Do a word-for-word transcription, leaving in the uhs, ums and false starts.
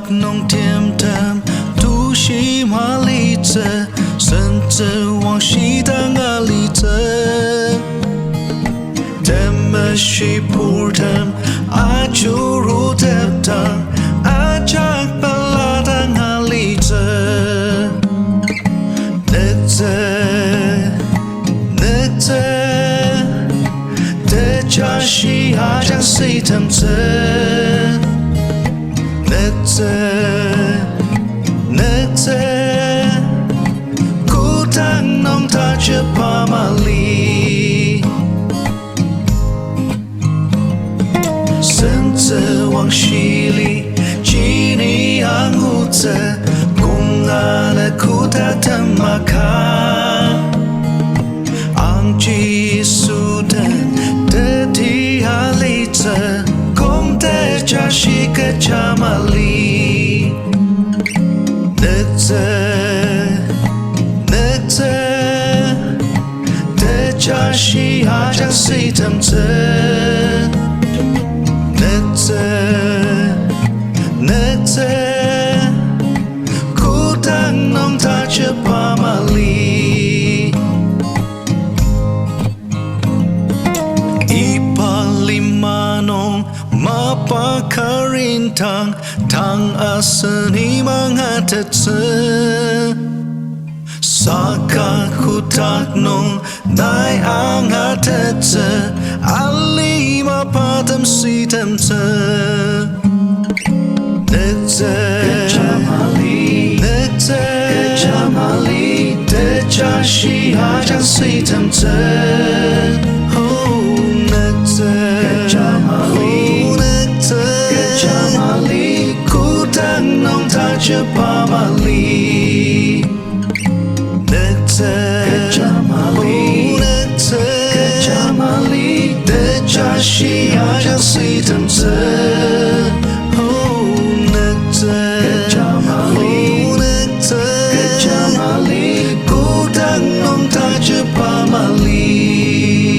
Nung timtem tushi malitsü, sentsü wangshi dang alitsü. Temeshi purtem ajurutepdang, ajak pela dang alitsü. Nüktsü, nüktsü, tejashi ajak süitemtsü. Nüktsü, nüktsü, kodang nung tajeba mali. Sentsü wangshili, jini angutsü, kongala koda temaka. Ang Jisu den teti alitsü, kong tejashi kecha mali. Nüktsü, nüktsü, tejashi ajak süitemtsü. Nüktsü, nüktsü, kodang nung tajeba mali. Iba lima nung mapa karintang, tang aseni mangatettsü. Saka kotak nung nai angatettsü, alima patem süitemtsü. Nüktsü, kecha mali, nüktsü, kecha mali, tejashi ajak süitemtsü. Oh, nüktsü, kecha mali, oh, nüktsü, kecha mali, kodang nung tajeba mali. Nüktsü, kecha mali, oh, nüktsü, kecha mali, tejashi ajak süitemtsü. Oh, nüktsü, kecha mali, oh, nüktsü, kecha mali, kodang nung tajeba mali.